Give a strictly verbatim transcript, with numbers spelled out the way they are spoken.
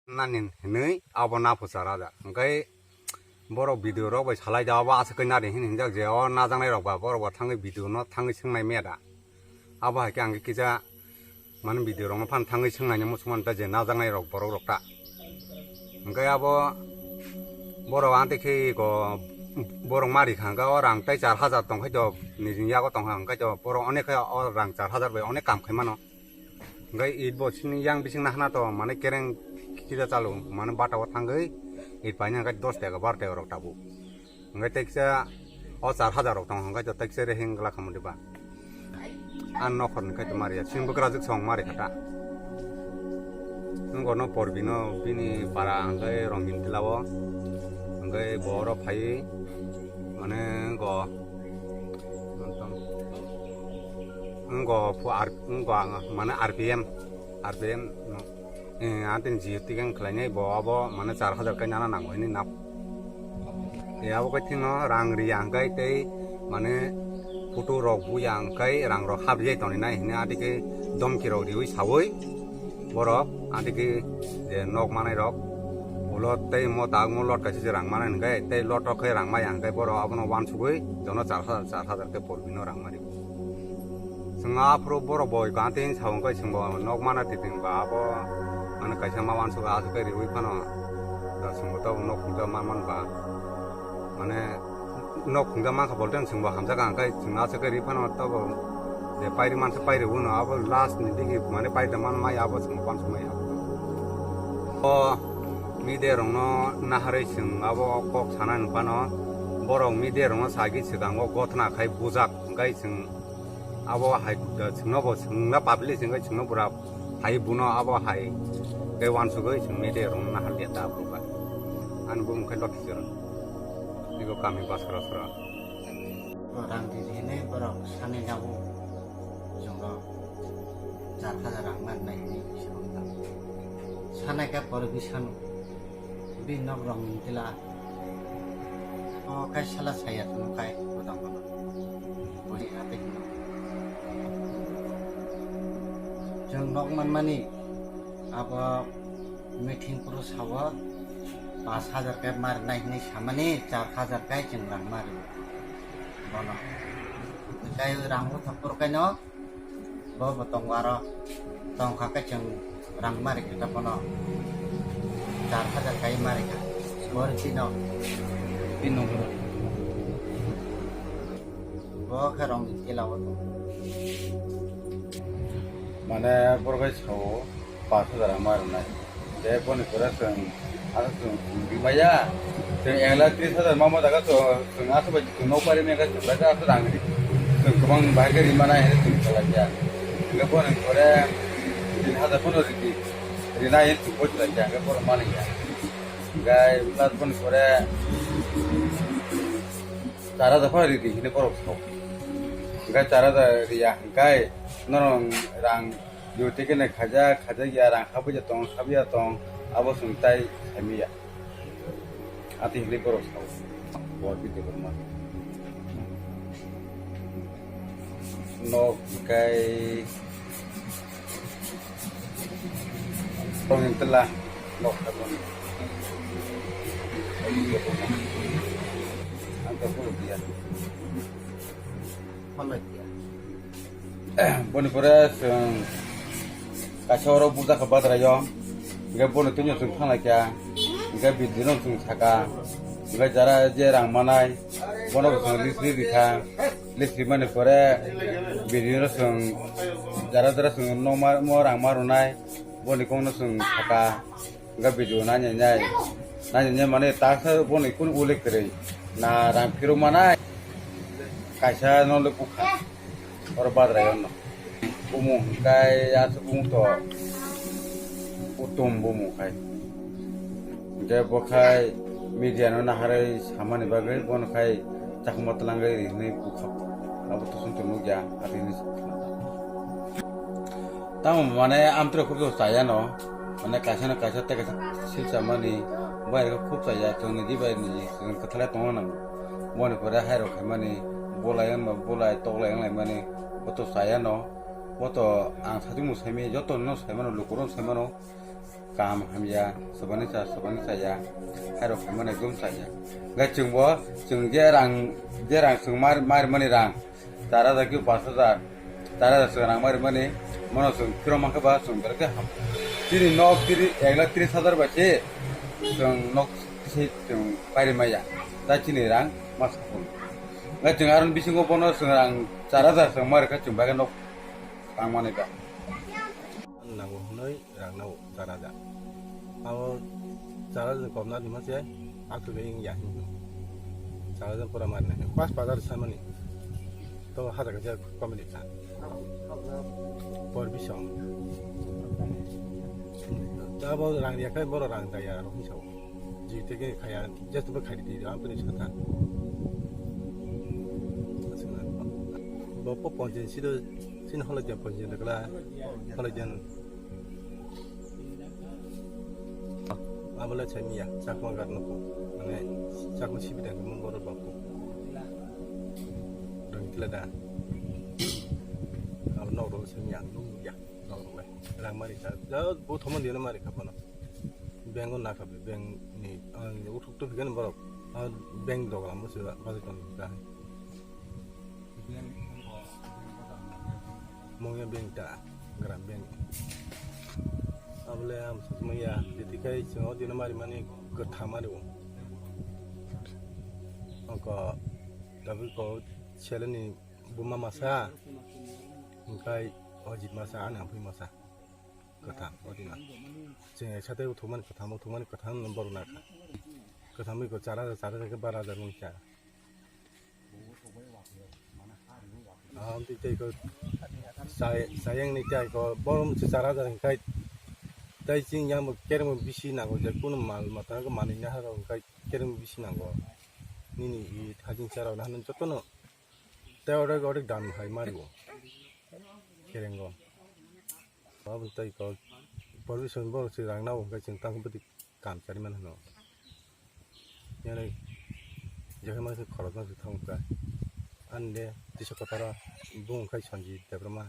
Nani hinwi abo na phuchar aja. Hwnkhe borok video rok bai salai da, abo aswk khe nari hin hinjak je o najaknai rok ba borok ba thangwi video no thangwi swngnai meda. Abo hai khe ang khe kisa mane video rok no phan thangwi swngnai muchung man ta je najaknai rok borok rok ta. Hwnkhe abo borok anti khe go borok mari kha hwnkhe o rang tai char hajar tong khai do nijini yago tong kha hwnkhe do borok onek khe o rang char hajar bai onek kam khai mano. Hwnkhe id bo sini yang bising nahana to mane kereng kisa chalo mane bata o thangwi id paina hwnkhe dos taka bar taka rok tabuk. Hwnkhe teksa o char hajar rok tongo hwnkhe to teksa rehing gla khamudi ba. An nokhor ni khai to mari ya sini bwkrajwk song mari khata. Wngko no porbi no bini para hwnkhe rongin tila o hwnkhe bo oro phai mane wngko wngko phu ar wngko ang mane R P M R P M no. Eh, antin jio tigang khlainai bo abo mane char hajar kai nana nango hini nap. Eh, abo kai thino rang riya hwnkhe tei mane photo rok buya hwnkhe rang rok hap rijai tongni nai hini adike domki rok riwi sawi borok adike je nok manai rok ulo tei mo tag mo lot kaisa je rang manai hwnkhe tei lot rok khe rang maya hwnkhe borok abono wansugwi jono char hajar char hajar khe porbino rang mari. Chwng aphuru borok boi kanti hinwi sa hwnkhe chwngbo nok mana tithing ba abo mane kaisa ma wansuk aswk khe riwi phano da chwngbo tabuk nok khungjak man man ba mane nok khungjak mankha bolte chwngbo hamjak ang khe chwng aswk khe ri phano tabuk je pairi mansa pairi uno abo last ni digi mane paida man maya abo chwngbo wansuk maya abo. O media rokno naharwi chwng abo kok sana hwnphano borok media rokno sagi swkango gothna khai bujak hwnkhe chwng Abo hai da chwngno bo chwngno public chwngno chwngno pura hai buno abo hai tei wansugwi chwng media rokno nahar liya da abo ba. Ani bumung khe Lothichwrwng. Niko kami Basra sra. Rang di di hinwi borok sanwi jago chwngno char hajar rang man nai hinwi sanai khe pore bwsano. Bini nok rok ni tila. O kai sala saya tong kai bodang bono. Bori hati kuno. Chwng nok man mani abo meeting puro sawa pas hajar kai mar nai hinwi samani char hajar kai chwng rang mari. Bono. Kai rang bo thok puro kai no. Bo bo tongo aro tongkha khe chwng rang mari khe ta bono char hajar kai mari kha. Bor chino. Pin number. Bo khe rong ni tila o. Mane borok hai sao. Pas hajar rang ma rwnai. Tei boni pore chwng, aro chwng, chwng rimaya, chwng ek lakh tris hajar ma ma jaga chwng, chwng aswk bai chwng nok bai rimaya khe chwng bai aswk rang ri. Chwng kwbang bahai khe rimana hinwi chwng salaiya. Hwnkhe boni pore tin hajar phano ridi, rina hinwi chwng bo salaiya, hwnkhe borok manliya. Hwnkhe last boni pore char hajar phano ridi hinwi borok sao. Hwnkhe char hajar riya hwnkhe norok rang Jotike ne khaijak, khaijak ya, rang habwi ya tong, habwi ya tong, abo chwng tai saimanya. Ati hinwi borok sao. Bo video borok ma. Nok kai tong tela nok habon. Ang to puro dia. Boni pore chwng kaisa oro bujakha badraio, hwnkhe boni twino chwng thanglaikha, hwnkhe bidino chwng saka, hwnkhe jara je rang manai bono bo chwng list ri rikha, list rimani pore bidino chwng jara jara chwng nokma rang ma rwnai boni kokno chwng saka. Hwnkhe video nainai nai, nainai nai mane taksa boni kunu ulik kwrwi na rang phirok manai kaisa no le bukha oro badrai ono bumung hwnkhe aswk bumung to kutum bumung khai hwnkhe bo khai media no naharwi samani bagwi bono khai chakma twlangwi hinwi bukha abo to song to nukya ati hinwi. Tamo mane amtwrok khub chaya no, mane kaisa no kaisa tei kaisa silsa mani, bai rok khub chaya, chwng niji bai niji, chwng kwthalai tongna nango. Boni pore hai rok khaimani, bolai wngba bolai, toklai wnglaimani, bo to chaya no, bo to ang sajwk no saimanya, joto no saimano, lukurok saimano, Kaham hamya, sobani cha, sobani chaya, hairok hamani gum chaya. Ga chwngbo, chwng je rang, je rang chwng mar, mar mani rang, char hajar ki pas hajar, char hajar chwng rang mar mani, mono chwng kiro mankha ba chwng belai khe ham. Chini nok tiri, ek lakh tris hajar ba se, chwng nok se chwng pairi maya, ta chini rang mas khapung. Ga chwng aron bisingo bono chwng rang char hajar chwng mar kha chwng bagwi nok tang mani ba. Nango hwnwi rang nao char hajar. Abo char hajar kom na dima se, aswk wng ya hinwi. Char hajar pura mari nai. Pas bazar samani. To hajar kaisa comedy kha. Por bisong. Abo rang ya kai boro rang da ya ro hinwi sao. Ji tege khaya, just bo khai di, ang tini sata. Bo po ponjen sido, sin holo jan ponjen dakla, holo jan. Abole chai miya, chakma gar no ko, mane chakma sibi dan mun boro bapko. Dong kila da. Abo nok rok chai miya, nung ya, nok rok lai. Rang mari ka, ja bo thoma dino mari ka pono. Bank o nakha be, bank ni, ah, uthuk to phikani borok, ah, bank doga mo se ba, ba kon ka. Mongya bank ta, gram bank. Abole am sutmaya, titi kai chwng o dino mari mani kwtham mari o. Oko, tabi ko, seleni buma masa, hingkai ojit masa, ani ampui masa. Kwtham, o dina. Chwng ek sate uthukmani kwtham, uthukmani kwtham no borok nakha. Kwtham bai ko char hajar, char hajar khe bar hajar wngkha. Aham twi tei ko chai-, chayang ni tei ko borom se char hajar wngkha. Tei chini yang bo kereng bisi nango je kunu mal mata ko manwi naharok wngkha kereng bisi nango. Nini i hajing chara nahani jotono tei orek orek dan hai mario. Kerengo. Abo tei ko permission bo se rang nao hwnkhe chwng tang bwtwi kam chari man hwno. Yare jekhe ma se khorokma se thang kha. Ande tisa kotaro bung khai Sanjit Debbarma.